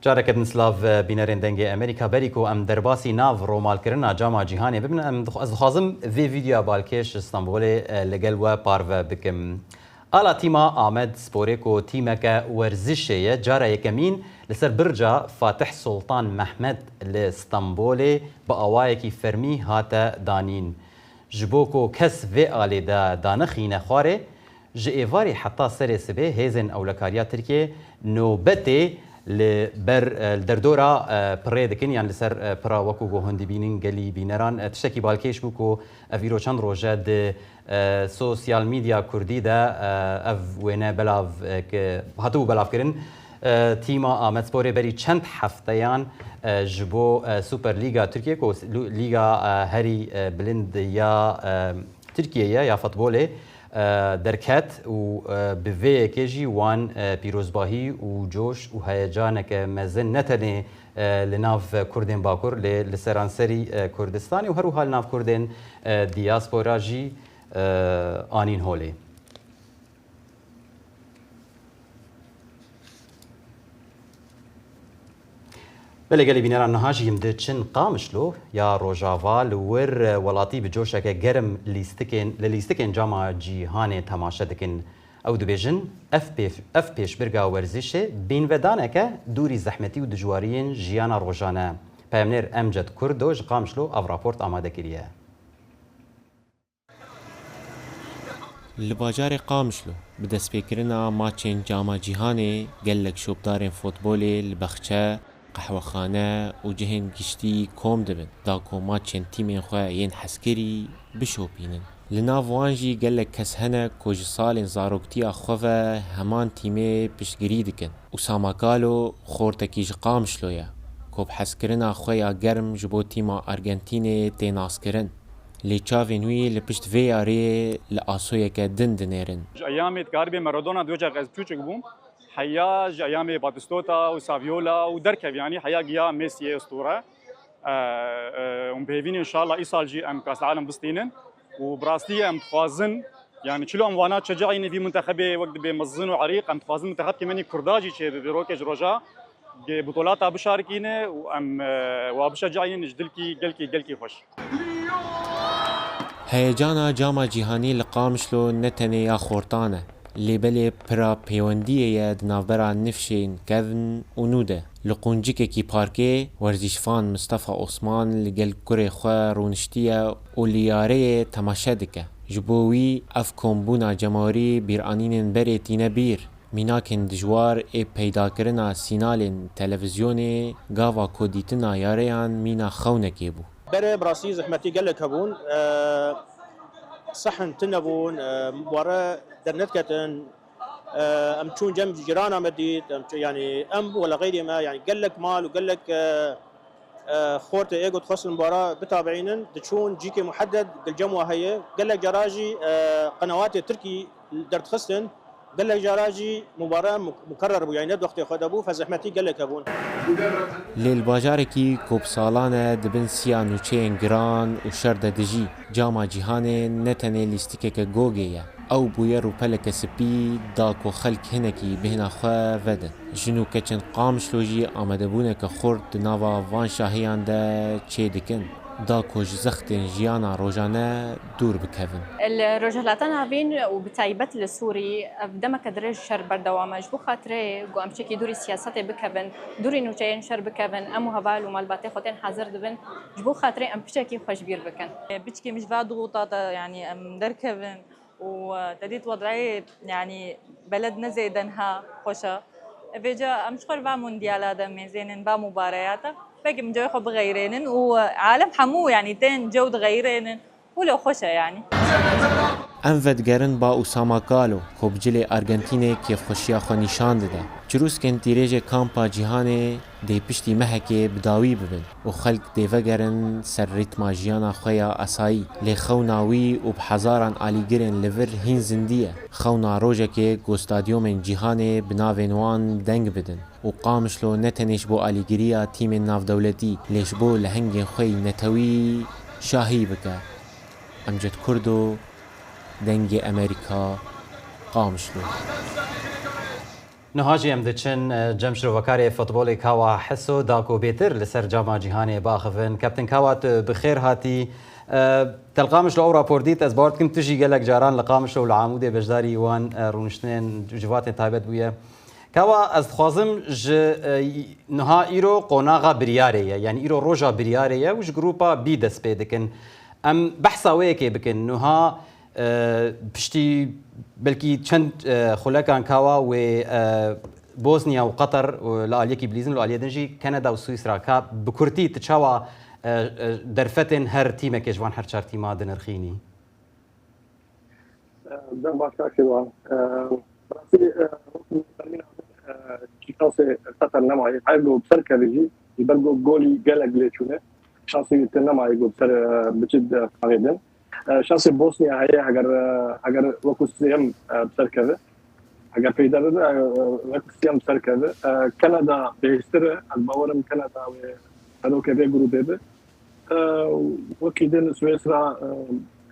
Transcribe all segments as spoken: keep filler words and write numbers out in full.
Careke din silav, e, bînerên Dengê Amerîka. Berî ku em derbasî nav romalkirina Cama Cîhanê bibin, em dix-, ez dixwazim vê vîdeoya balkêş ji Stenbolê, e, li gel we parve bikim. Ala tîma Amed Sporê ku tîmeke werzişê ye, cara yekemîn li ser birca Fatih Sultan Mehmet li Stenbolê bi awayekî fermî hate danîn. Ji bo ku kes vê alê de danixîne xwarê, ji êvarî heta serê sibê hêzên ewlekariya Tirkiyê nobetê li ber, e, li derdora, e, pirê dikin, yan li ser, e, pira, wekû ku hûn dibînin gelî bîneran. E, tiştekî balkêş bû ku ev îro çend roj e di, e, sosyal medya kurdî de, e, ev wêne belav, e, ki hatibû belavkirin. E, tîma Amedsporê berî çend hefteyan, e, ji bo, e, Super Lîga Tirkiyê, ku Lu-, Lîga, e, herî, e, bilind ya, e, Tirkiyeyê ya futbolê, e, derket û, e, bi vê yekê jî wan, e, pîrozbahî û coş û heyecaneke mezin ne tenê, e, li nav Kurdên Bakur, lê li seranserî, e, Kurdistanê û her wiha li nav Kurdên, e, diaspora jî, e, anîn holê. Belê gelî bîneran, niha jî em diçin Qamişlo ya Rojava, li wir welatî bi coşeke germ lîstikên, li lîstikên Cama Cîhanê temaşe dikin. Ew dibêjin, ev pê-, ev pêşbirga werzişê bînvedaneke dûrî zehmetî û dijwariyên jiyana rojane. Peyamnêr Emced Kurdo ji Qamişlo ev raport amade kiriye. Li bajarê Qamişlo bi destpêkirina maçên Cama Cîhanê gelek şopdarên fotbolê li baxçe, qehwexane û cihên giştî kom dibin, da ku maçên tîmên xwe yên hezkirî bişopînin. Li nav wan jî gelek kes hene ku ji salên zaroktiya xwe ve heman tîmê piştgirî dikin. Usama Kalo, xortekî ji Qamişlo ye, ku bi hezkirina xwe ya germ ji bo tîma Argentînê tê naskirin. Lê çavên wî li pişt vê yariyê li asoyeke din dinêrin. Ji eyamê dikaribê Maradona, di wê çax ez piçûçik bûm. Heya ji eyamê Batistuta û Saviola û derkev, yanî heya giya Messi'yê, estûre. E, e, hûn bi hêvî ne, înşallah îsal jî em Kas Alem bistînin. Û bi rastî em dixwazin, yanî çilo em wana çi cayî ne vî muntexebê wek dibê mezin û erîq, em dixwazin muntexebkê me nî kurda jî çê bibe, rokê ji roja ge-, butolata bişarikîne û em, e, wa bişecayînin ji dilkî gelkî, gelkî xweş. Heyecana Cama Cîhanî li Qamişlo ne tenê ya xortan e, lê belê pira pêwendiyê ye di navbera nifşên kevn û nû de. Li quncikekî parkê, werzîşvan Mistefa Osman li gel kurê xwe rûniştiye û li yareyê temaşe dike. Ji bo wî ev kombûna cemawerî bîranînên berê tîne bîr. Mînakên dijwar ê peydakirina sînalên televîzyonê gava ku dîtina yareyan mîna xewnekê bû. Berê bi rastî zehmetî gelek hebûn. E, sehn tune bûn, e, mubare dernediketin. E, em çûn cem cîrana me dît, em çû-, yanî em wela xeyrê me, yanî gelek mal û gelek, e, e, xortê ê ku dixwestin mubare bitabiînin, diçûn cîkê muhedded, gilcem wa heye. Gelek cara jî, e, qenawatê tirkî derdixistin. Gelek cara jî mubare mu-, mukerrer bû, yanî ne di wextê xwe de bû, fe zehmetî gelek hebûn. Lê li bajarekî ku bi salan e di bin siya nûçeyên giran û şer de dijî, Cama Cîhanê ne tenê lîstikeke gogê ye. Ew bûye rûpeleke spî, da ku xelk hinekî bêhna xwe vedin. Jin û keçên Qamişlo jî amadebûneke xurt di nava van şahiyan de çêdikin, da ku ji zextên jiyana rojane dûr bikevin. Li Rojhilata Navîn û bi taybet li Sûrî ev demeke dirêj şer berdewam e. Ji bo xatirê ku em çekî dûrî siyasetê bikevin, dûrî nûçeyên şer bikevin, em û heval û malbatê xwe tên hazir dibin, ji bo xatirê em piçekî xweşbîr bikin. Piçkê min ji va dixuta te, yanî em derkevin. û, e, te dît wedayê, yanî beled ne zêde niha xweş e. Vêca em ji xwe li va mundiyala de mêzênin, va mubareya te. Belkî min cewê xwe bixeyrênin û, e, alem hemû, yanî tên cew dixeyrênin. Wilo xweş e, yanî. Em vedigerin ba Usama Kalo, ku bi cilê Argentînê kêfxweşiya xwe nîşan dide. Çirûskên tîrêjê Kampa Cîhanê dê piştî mehekê bi dawî bibin û xelk dê vegerin ser rîtma jiyana xwe ya asayî. Lê xewna wî û bi hezaran alîgirên li vir hîn zindî ye. Xewna rojekê ku stadyomên cîhanê bi navên wan deng bidin û Qamişlo ne tenê ji bo alîgiriya tîmên navdewletî, lê ji bo lehengên xwe yî netewî şahî bike. Emced Kurdo, Dengê Amerîka, Qamişlo. Niha jî em diçin, e, cem şirovekarê futbolê Kawa Heso da ku bêtir li ser cama cîhanê biaxivin. Kaptin Kawa, tu bi xêr hatî. E, Telqamiş li ew rapor dît, ez bawer dikim tu jî gelek caran li Qamişlo û li Amûdê beşdarî wan, e, rûniştinên civatên taybet bûye. Kawa, ez dixwazim ji, e, niha îro qonaxa biryarê ye, yanî îro roja biryarê ye û ji grupa B dest pê dikin. Em behsa wê yekê bikin. Niha, e, piştî belkî çend, e, xulekan Kawa wê, e, Bosnya û Qatar, e, li aliyekî bilîzin, li aliyê din jî Kanada û Swîsra. Ka bi kurtî tu çawa, e, e, derfetên her tîmekê ji van her çar tîma dinirxînî? Dem baş kak Şêrwan. Rastî, wekî termîna min, e, şansê Qatar nemayê. Her go bi ser kevî jî, ji ber go golî gelek lê çûne. Şansê te nemayê go bi ser, e, biçit, e, fanê din. E, şansê Bosnya heye, heger, e, heger wekî sêyem, e, bi ser keve. Heger peyda bibe, e, wekî sêyem bi ser keve. E, Kanada bêhêztir e. Ez bawerim Kanada wê serokê vê grûpê be. E, wekî din Swêsra, e,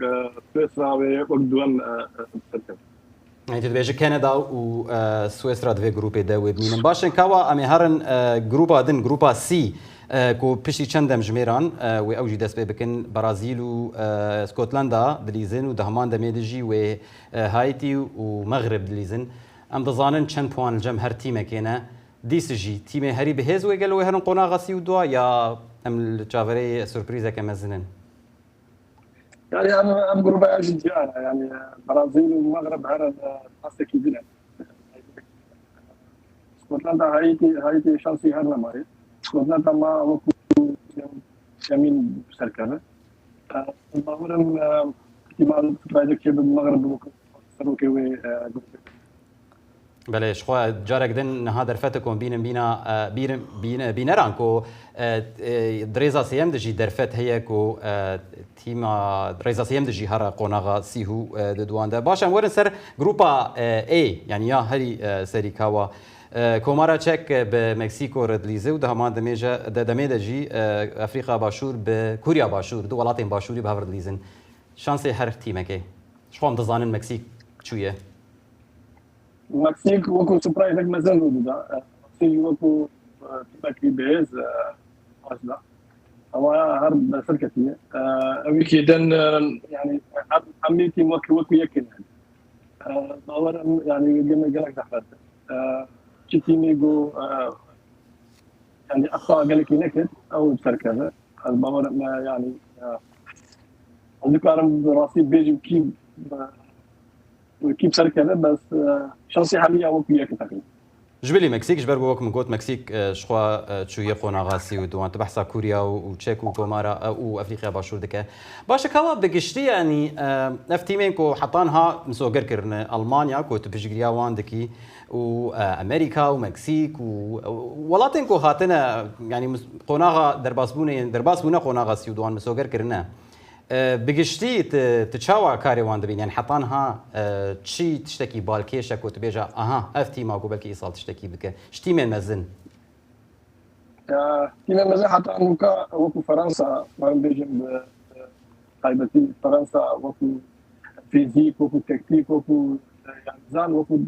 e, Swêsra wê wek duwem, e, e, serkeve. Yanî tu dibêjî Kanada û, e, Swêsra di vê grûpê de wê bimînin. Baş e, Kawa, em ê herin, e, grûpa din, grûpa C, e, ku piştî çend demjimêran, e, wê ew jî dest pê bikin. Brazîl û, e, Skotlanda dilîzin û di heman demê de jî wê, e, Haîtî û Mexrib dilîzin. Em dizanin çend puan li cem her tîmekê ne. Dîs jî tîmê herî bi hêz wê gelo wê herin qonaxa sî û dua ya em li çaverê surprîzeke mezin in? Yani em, em gruba ya jî ciyan e. Yani Brazil û Mexrib her, e, tastekî din e. Skotlanda Haîtî, Haîtî şansî her nemayê. Skotlanda ma wekî yemîn serkeve. E, bawerim, e, ihtimal raydek çê bi Mexrib wekî serokê wê, e, grubê. Belê, ji xwe carek din niha derfet e ku em bînin bîna, e, bîrin, bîne-, bîneran ku, e, e, di rêza sêyem de jî derfet heye ku, e, tîma rêza sêyem de jî here qonaxa sî û, e, di duwan de. Baş, em werin ser grupa, e, A, yanî ya herî, e, serî Kawa. E, Komara Çek, e, bi Meksîko re dilîze û di heman demê je-, de-, demê de jî, e, Afrîka Başûr bi Kurya Başûr, du welatên Başûrî bi hev re dilîzin. Şansê her tîmekê. Ji xwe em dizanin Meksîk çûye. Meksîk wekî surprizek mezin rû dida. Meksîk wekî, e, tîmekî bihêz, e, baş da. Ewa her bi ser ketiye. E, ew yekî din, e, yani, em, em yê tîm wekî, wekî yekê ne. E, bawer em, yani, gene gelek zehmet. E, çi tîmî go, e, yani, heta gelekî nekir, ew bi ser keve. Ez bawer me, yani, e, ez dikarim bi rastî bêjim kî, e, kî bi ser keve, bes, e, şansê hemiya wekî yek e teqrîben. Ji bilî Meksîk, ji ber ku wek min got, Meksîk, e, ji xwe, e, çûye qonaxa sî û duwan. Tu behsa Kurya û, û Çek û Komara, e, û Efrîqya Başûr dike. Baş e, Kawa, bi giştî, yanî, e, ev tîmên ku heta niha misoger kirine, Almanya ku tu piştgiriya wan dikî, û, e, Amerîka û Meksîk û, e, welatên ku hatine, yanî mis-, qonaxa derbasbûnê, derbas bûne qonaxa sî û duwan misoger kirine. E, bi giştî tu, tu çawa karê wan dibînî? Yanî heta niha, e, çi tiştekî balkêş e ku tu bêje, aha, ev tîma ku belkî îsal tiştekî bike? Ji tîmên mezin. Ya, tîmên mezin heta nûka wekî Fransa, barim bêjim, bi, e, taybetî Fransa wekî fîzîk, wekî tektîk, wekî, e, yanî zan, wekî,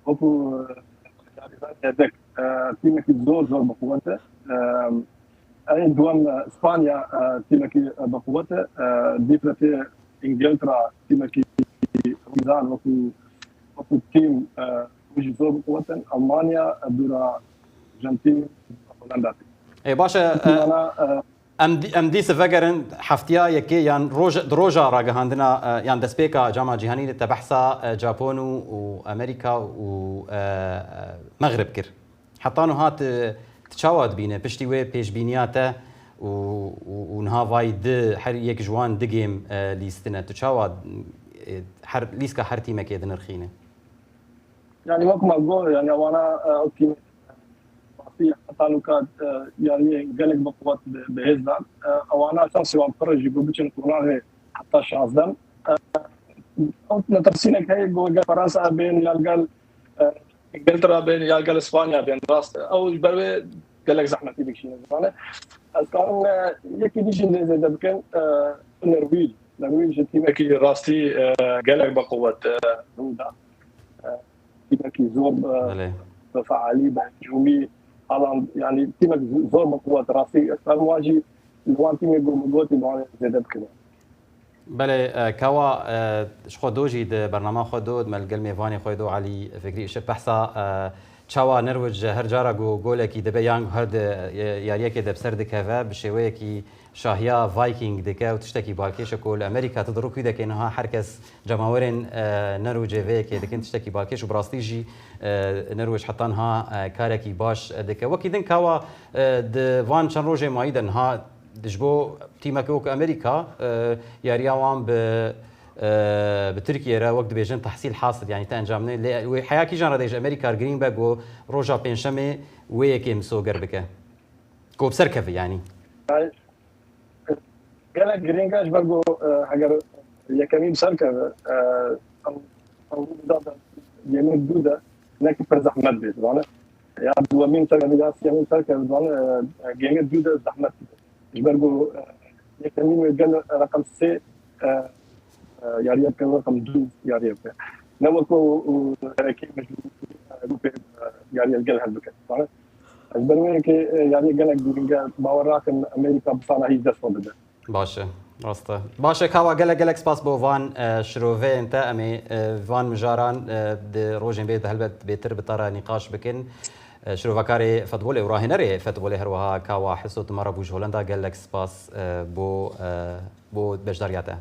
wekî, e, yanî zan yedek, e, tîmekî zor, zor bi quwet e. E, ên duwem, e, Spanya, e, tîmekî, e, bi quwet e. E, dîf re tê Îngiltera, tîmekî zan, wekî, wekî tîm, e, wî jî zor bi quwet in. Almanya, e, dûra Arjantîn, Holanda tê. Ê, baş e, e, Tîmana, e, Em dî-, em dîse vegerin heftiya yekê yan roj-, di roja ragihandina, e, yan destpêka Cama Cîhanî de te behsa, e, Japon û, û Amerîka û, e, e, Mexrib kir. Heta niha tu, tu çawa dibîne? Piştî wê pêşbîniya te û, û, û niha vay di her yek ji wan di game, e, lîstine. Tu çawa, e, her, lîska her tîmekê dinirxîne? Yani wek me got, yani ewana, e, ew tîmê, e, rastî heta nûka, e, yariyê gelek bi quwet bi, bi hêz dan. E, ewana şansê wan pir e jî ku biçin qonaxê heta şazdem. E, ew netirsînek heye ku gel Fransa bên ya gel, e, Îngiltera bên ya gel Spanya bên rast. Ew ji ber wê gelek zehmetî dikişîne ziman e. Ez karim, e, yekî dî jî lê zêde bikin, e, Norwîc. Norwîc ji tîmekî rastî, e, gelek bi quwet, e, rû da. E, tîmekî zor, e, Belê. bi fealî, bi hicûmî, alan, yanî tîmek zor bi quwet rastî. Em wan jî li wan tîmê ku min gotî bi wan zêde bikine. Belê, e, Kawa, e, ji xwe do jî di bernama xwe do, me li gel mêvanê xwe do Elî Fikrî Işik behsa, e, çawa Norwich her cara ku golekî dibe yan her di, e, yariyekê de bi ser dikeve, bi şêweyekî şahiya Viking dike û tiştekî balkêş e ku li Amerîka tu di rûkî dekê niha her kes cemawerên, e, Norwicê vê yekê dikin tiştekî balkêş û bi rastî jî, e, Norwich heta niha, e, karekî baş dike. Wekî din Kawa, e, di van çend rojê mayî de niha ji bo tîmeke wek Amerîka, e, yariya wan bi, e, bi Tirkiye re wek dibêjin tehsîl hasil, yanî te encam ne. Lê wê heya kîjan re dê ji Amerîka re girîng be ku roja pêncşemê wê yekê misoger bike. Ku bi ser keve yanî. Yanî, gelek girîng e ji ber ku, e, heger yekemîn bi ser keve, e, ew, ew da de, yemê dû de, hinekî pir zehmet bê, dizane. Ya duwemîn ser keve, ya siyemîn ser keve, dizane, e, e, gemê dû de zehmet bê. Ji ber ku, e, yekemîn wê gel reqem sê, e, e, yariye bike, reqem dû yariye bike. Ne wek ku, e, gerekê mecbûr, e, Ewropê, e, yariye gel hel bike. Dizane. Ji ber wê yekê, e, yariyê gelek girîng e. Bawer nakin Amerîka bi sala hîzdeh xwe bide. Baş e, rast e. Baş e, Kawa, gelek gelek spas bo van, e, şiroveyên te. Em ê, e, van mijaran, e, di rojên bê de helbet bêtir bi te re nîqaş bikin. E, şirovekarê futbolê û rahênerê futbolê her wiha Kawa Hiso di me re bû ji Holenda. Gelek spas, e, bo, e, bo beşdariya te.